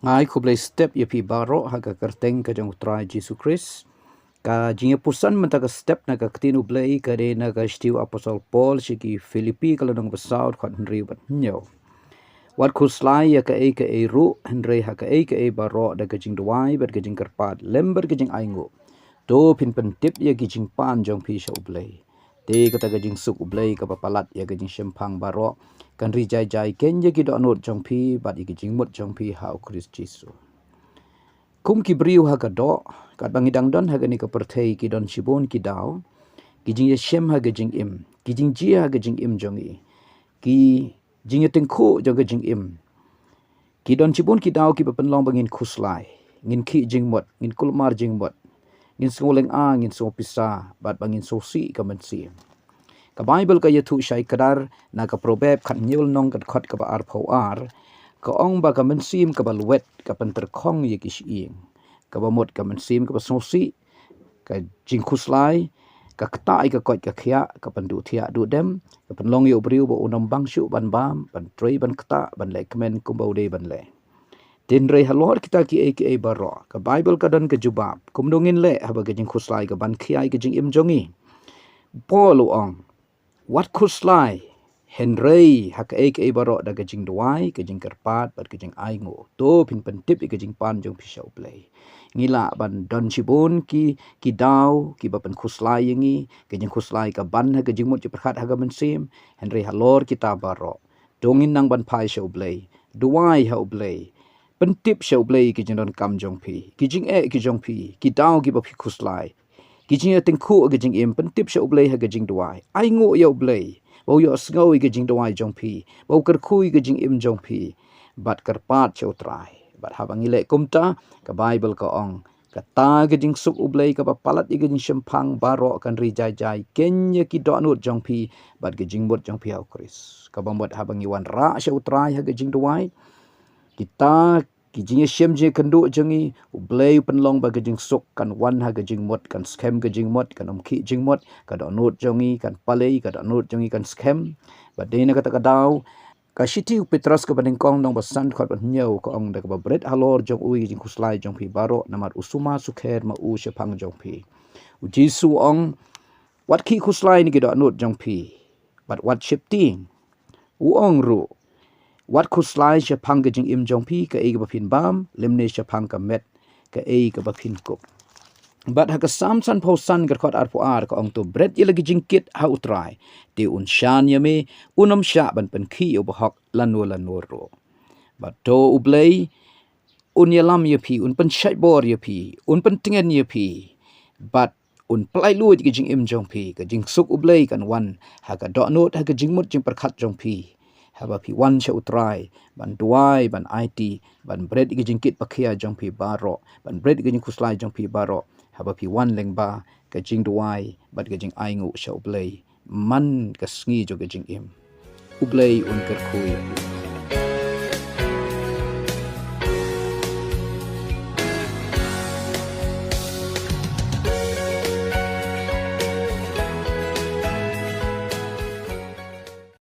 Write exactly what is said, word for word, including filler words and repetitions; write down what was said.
Ngai khublei step ïa phi baroh ha ka kyrteng ka jong U Trai Jisu Khrist. Ka jingïapuson mynta ka step na ka ktien U Blei ka dei na ka shithi u Apostol Paul sha ki Philippi ka lynnong ba saw dkhot hynriew bad hynñiew. Wat khuslai ïa kaei kaei ruh, hynrei ha kaei kaei baroh da ka jingduwai bad ka jingkyrpad lem bad ka jingainguh, to phin pyntip ïa ki jingpan jong phi sha U Blei. Te kata ka jingsuk U Blei kaba palat ïa ka jingshemphang baroh kan ri jai jai keiñ ïa ki dohnud jong phi bad ïa ki jingmut jong phi ha U Khrist Jisu. Kum ki briew ha ka doh, katba ngi dang don ha kane ka pyrthei ki don shibun ki daw ki jingïashem ha ka jingim, ki jingjia ha ka jingim jong ngi, ki jingïatyngkhuh jong ka jingim. Ki don shibun ki daw kiba pynlong ba ngin khuslai, ngin khih jingmut, ngin kulmar jingmut, ngin sngew lynga, ngin sngew pisa bad ba ngin sngewsih ka mynsiem. Ka Baibl ka ïathuh shai kdar na ka Proverb khathynñiew lynnong ka dkhot kaba arphew ar, ka ong ba ka mynsiem kaba lwet ka pyntyrkhong ïa ki shyieng. Kaba mut ka mynsiem kaba sngewsih, ka jingkhuslai ka ktah ïa ka koit ka khiah, ka pynduh thiah duh dem, ka pynlong ïa u briew ba un ym bang shuh ban bam, ban trei, ban ktah, ban leh kmen kumba u dei ban leh. Hynrei halor kita kiei kiei baroh, ka Baibl ka don ka jubab kumno ngin leh haba ka jingkhuslai ka ban khia ïa ka jingim jong ngi. Paul u ong, wat khuslai, hynrei ha kaei kaei baroh da ka jingduwai, ka jingkyrpad bad ka jingainguh, to phin pyntip ïa ka jingpan jong phi sha U Blei. Ngi lah ban don shibun ki, ki daw kiba pynkhuslai ïa ngi, ka jingkhuslai ka ban ha ka jingmut jingpyrkhat ha ka mynsiem, hynrei halor kita baroh, to ngin nang ban phai sha U Blei, duwai ha U Blei, pyntip sha U Blei ki jingdonkam jong phi, ki jingeh ki jong phi, ki daw kiba phi khuslai, ki jingïatyngkhuh ha ka jingim, pyntip sha U Blei ha ka jingduwai. Ainguh ïa U Blei ba u ïohsngew ïa ka jingduwai jong phi, ba u kyrkhu ïa ka jingim jong phi, bad kyrpad sha U Trai. Bad haba ngi leh kumta, ka Baibl ka ong, kata ka jingsuk U Blei kaba palat ïa ka jingshemphang baroh kan ri jai jai keiñ ïa ki dohnud jong phi bad ka jingmut jong phi ha U Khrist. Kaba mut haba ngi wanrah sha U Trai ha ka jingduwai, kita ki jingïashem jingïakynduh jong ngi, U Blei u pynlong ba ka jingsuk kan wan ha ka jingmut, kan skhem ka jingmut, kan ym khih jingmut, ka dohnud jong ngi kan palei, ka dohnud jong ngi kan skhem. Bad dei na kata ka daw, ka shithi u Petros kaba nyngkong lynnong ba san dkhot ba hynñiew ka ong, da kaba bret halor jong u ïa ka jingkhuslai jong phi baroh, namar u sumar sukher ma u shaphang jong phi. U Jisu u ong, wat khih khuslai na ki dohnud jong phi, bad wat sheptieng. U ong ruh, wat khuslai shaphang ka jingim jong phi, kaei kaba phin bam, lymne shaphang ka met, kaei kaba phin kup. Bad ha ka Salm sanphew san ka dkhot arphew ar ka ong, to bret ïa la ki jingkit ha U Trai, te un shan ïa me, un ym shah ban pynkhih ïa u bahok lano lano ruh. Bad to U Blei un ïalam ïa phi, un pynshait bor ïa phi, un pyntngen ïa phi, bad un pynlait luid ka jingim jong phi. Ka jingsuk U Blei kan wan ha ka dohnud, ha ka jingmut jingpyrkhat jong phi. Haba phi wan sha U Trai ban duwai, ban aiti, ban bret ïa ka jingkit pakhia jong phi baroh, ban bret ïa ka jingkhuslai jong phi baroh, haba phi wan lyngba ka jingduwai bad ka jingainguh sha U Blei man ka sngi jong ka jingim, U Blei un kyrkhu ïa phi.